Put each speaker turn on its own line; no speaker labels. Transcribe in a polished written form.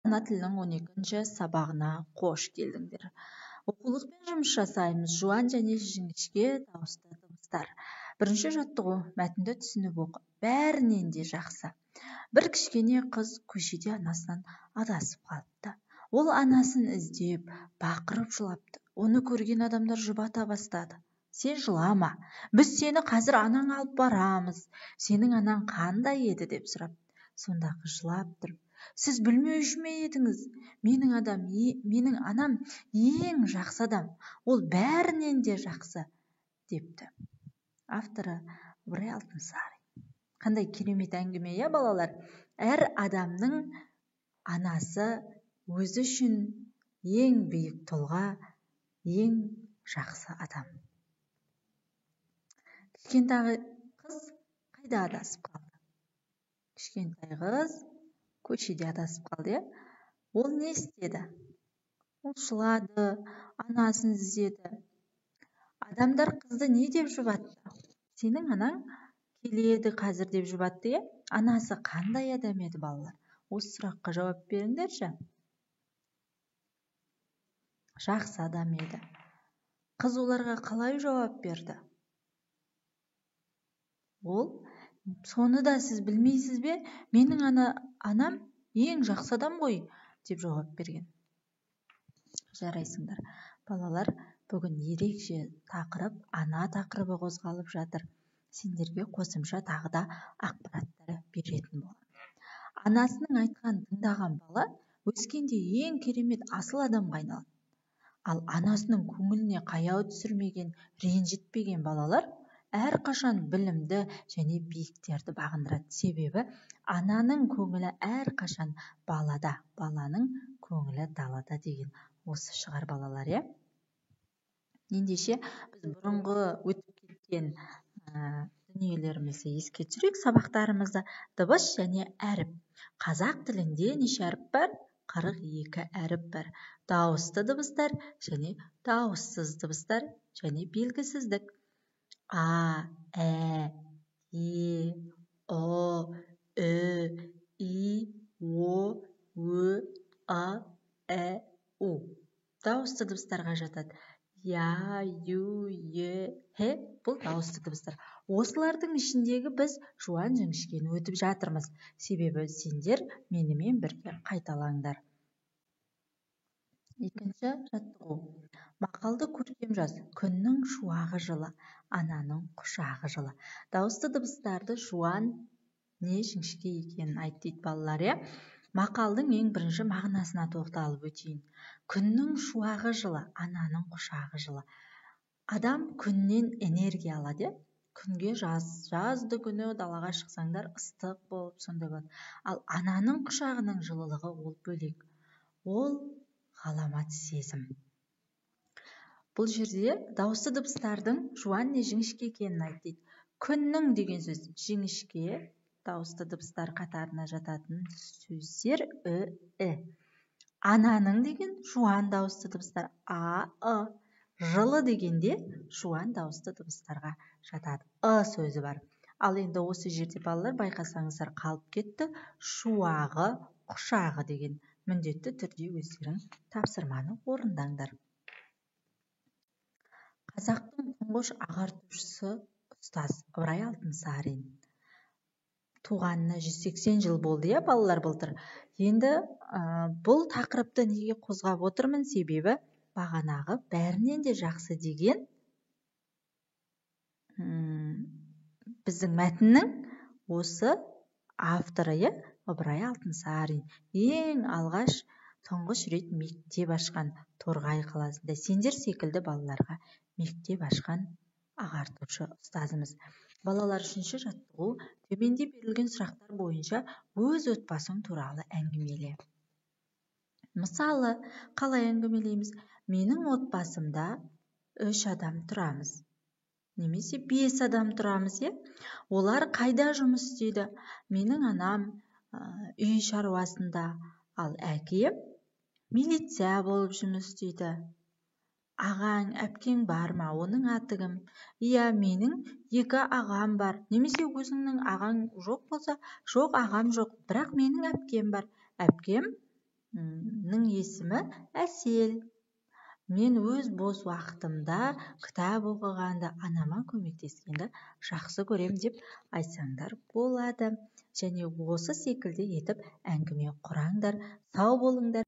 Ана тілінің 12-ші сабағына қош келдіңдер. Оқулықпен жұмыс жасаймыз. Жуан және жіңішке дауысты дыбыстар. Бірінші жаттығу. Мәтінді түсініп оқы. Бәрінен де жақсы. Бір кішкене қыз көшеде анасынан адасып қалыпты. Ол анасын іздеп, бақырып жылапты. Оны көрген адамдар жұбата бастады. Сен жылама. Біз сені қазір анаң алып барамыз. Сенің анаң қандай еді деп сұрапты. Сонда қыз жылап тұрып, сіз білмеуші ме едіңіз? Менің анам ең жақсы адам. Ол бәрінен де жақсы, депті. Авторы Ыбырай Алтынсарин. Қандай керемет әңгіме, иә, балалар? Әр адамның анасы өзі үшін ең биік тұлға, ең жақсы адам. Кішкентай қыз қайда адасып қалды? Кішкентай қыз көшеде адасып қалды, иә? Ол не істеді? Ол жылады, анасын іздеді. Адамдар қызды не деп жұбатты? Сенің анаң келеді қазір деп жұбатты, иә? Анасы қандай адам еді, балалар? Осы сұраққа жауап беріңдерші. Жақсы адам еді. Қыз оларға қалай жауап берді? Ол, соны да сіз білмейсіз бе? Менің анам ең жақсы адам ғой, деп жауап берген. Жарайсыңдар. Балалар, бүгін ерекше тақырып, ана тақырыбы қозғалып жатыр. Сендерге қосымша тағы да ақпараттар беретін боламын. Анасының айтқанын тыңдаған бала өскенде ең керемет асыл адамға айналады. Ал анасының көңіліне қаяу түсірмеген, ренжітпеген балалар әрқашан білімді және биіктерді бағындырады. Себебі ананың көңілі әрқашан балада, баланың көңілі далада деген осы шығар, балалар, иә? Ендеше біз бұрынғы өтіп кеткен дүниелерімізді еске түсірейік, сабақтарымызды. Дыбыс және әріп. Қазақ тілінде неше әріп бар? 42 әріп бар. Дауысты дыбыстар және дауыссыз дыбыстар және белгісіздік. А, Ә, Е, Ұ, Ү, И, О, Ө, А, Ә, У. Дауысты дыбыстарға жатады. Я, Ю, Е, Х бұл дауысты дыбыстар. Осылардың ішіндегі біз жуан жіңішкені өтіп жатырмыз. Себебі сендер менімен бірге қайталаңдар. Екінші жаттығу. Мақалды көркем жаз. Күннің шуағы жылы, ананың құшағы жылы. Дауысты дыбыстарды жуан не жіңішке екенін айт дейді, балалар, иә? Мақалдың ең бірінші мағынасына тоқталып өтейін. Күннің шуағы жылы, ананың құшағы жылы. Адам күннен энергия алады, иә? Күнге жазды күні далаға шықсаңдар ыстық болып сондай болады. Ал ананың құшағының жылылығы ол бөлек. Ол ғаламат сезім. Бұл жерде дауысты дыбыстардың жуан не жіңішке екенін айт дейді. Күннің деген сөз жіңішке, дауысты дыбыстар қатарына жататын сөздер ү, і. Ананың деген жуан дауысты дыбыстар а, ы. Жылы дегенде жуан дауысты дыбыстарға жатады. Ы сөзі бар. Ал енді осы жерде, балалар, байқасаңыздар қалып кетті. Шуағы, құшағы деген. Міндетті түрде өздерің тапсырманы орындаңдар. Қазақтың тұңғыш ағартушысы ұстаз Ыбырай Алтынсарин. Туғанына 180 жыл болды, иә, балалар, былтыр. Енді бұл тақырыпты неге қозғап отырмын? Себебі бағанағы бәрінен де жақсы деген біздің мәтіннің осы авторы, иә, Ыбырай Алтынсарин. Ең алғаш тұңғыш рет мектеп ашқан Торғай қаласында сендер секілді балаларға мектеп ашқан ағартушы ұстазымыз. Балалар, үшінші жаттығу. Төменде берілген сұрақтар бойынша өз отбасың туралы әңгімеле. Мысалы, қалай әңгімелейміз? Менің отбасымда 3 адам тұрамыз. Немесе 5 адам тұрамыз, иә? Олар қайда жұмыс істейді? Менің анам үй шаруасында, ал әкем милиция болып жұмыс істейді. Ағаң, әпкең бар ма? Оның аты кім? Иә, менің 2 ағам бар. Немесе өзіңнің ағаң жоқ болса, жоқ, ағам жоқ, бірақ менің әпкем бар. Әпкем есімі Әсел. Мен өз бос уақытымда кітап оқығанды, анама көмектескенді жақсы көрем деп айтсаңдар болады. Және осы секілді етіп әңгіме құраңдар. Сау болыңдар.